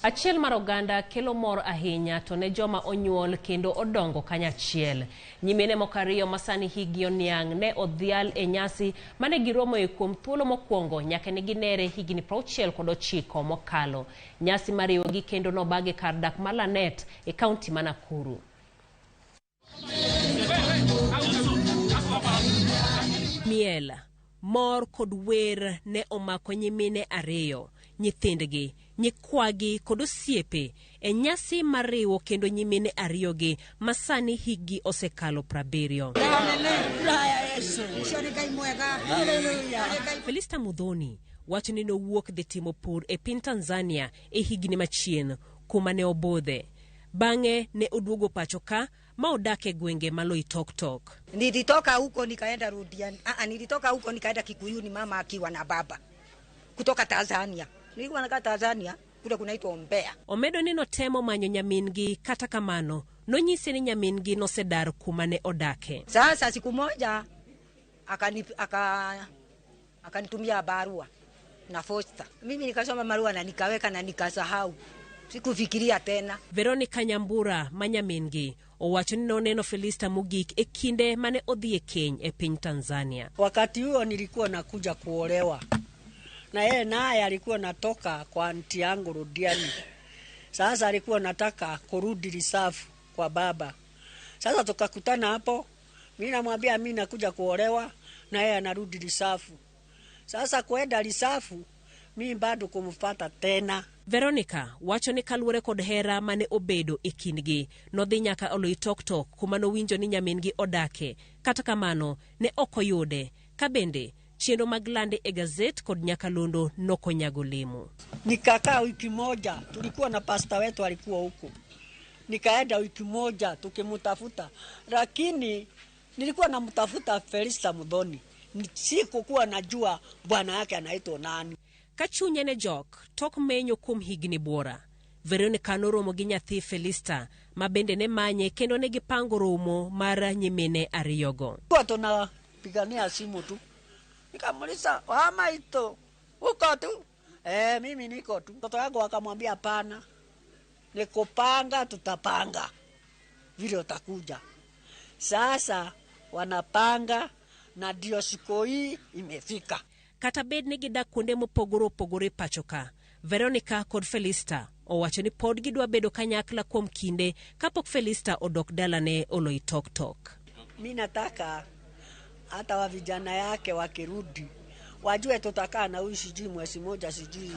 Achiel mar oganda kelo mor ahinya to ne joma onyuol kendo odongo kanyachiel. Nyimine moko ariyo ma sani hikgi oniang' ne odhial e nyasi mane giromoe kuom thuolo mokwongo nyaka ne ginere higni 69 mokalo. Nyasi mariwogi kendo nobag e kar dak ma Lanet e kaunti ma Nakuru. Miel, mor kod wer ne omako nyimine ariyo, nyithindgi, nyikwagi kod osiepe e nyasi mar riwo kendo nyimine ariyogi ma sani hikgi osekalo 70. Felista Muthoni wacho ni nowuok dhi timo pur e piny Tanzania e higni machien kuma ne obudhe. Bang'e ne oduogo pacho ka ma odak e gwenge ma Loitoktok. Nilitoka huko nikaenda Rudiani. Ah, nilitoka huko nikaenda Kikuyuni, mama akiwa na baba kutoka Tanzania. Nilikuwa nakaa Tanzania kule kunaitwa Mbeya. Omedo ni notemo manyo nyamin-gi kata kamano nonyise ni nyamin-gi nosedar kuma ne odake. Sasa siku moja akani aka akanitumia barua na posta. Mimi nikasoma barua na nikaweka na nikasahau, sikufikiria tena. Veronica Nyambura ma nyamin-gi owacho ni noneno Felista mogik e kinde mane odhi e keny e piny Tanzania. Wakati huo nilikuwa nakuja kuolewa na yeye naye alikuwa natoka kwa anti yangu Rudiani. Sasa alikuwa nataka kurudi reserve kwa baba. Sasa tukakutana hapo, mimi namwambia mimi nakuja kuolewa na yeye anarudi reserve. Sasa kwenda reserve mimi bado kumfuata tena. Veronica wacho ni kaluwore kod hera mane obedo e kindgi, nodhi nyaka Oloitoktok kuma nowinjo ni nyamin-gi odake. Kata kamano, ne ok oyude. Ka bende, chenro mag lande e gazet kod nyakalondo nokonyago lemo. Nikakaa wiki moja, tulikuwa na pasta wetu alikuwa huko. Nikaenda wiki moja tukimtafuta, lakini nilikuwa namtafuta Felista Muthoni, sikukuwa najua bwana yake anaitwa nani. Ka chunye ne jok tok menyo kuom higni buora, Veronica noromo gi nyathi Felista ma bende ne manye kendo ne gipango romo mar nyimine ariyogo. Kwa tunapigania simu tu, nikamuuliza mama ito uko tu? Eh, mimi niko tu. Mtoto wangu akamwambia hapana, nikupanga tutapanga vile utakuja. Sasa wanapanga na ndio siku hii imefika. Kata bed ni gidak kuonde mopogore opogore pacho ka, Veronica kod Felista owacho ni pod gidwa bedo kanyakla kuom kinde kapok Felista odok dalane Oloitoktok. Mi nataka hata wa vijana yake wakirudi wajue tutakaa na huyu sijui mwezi moja sijui.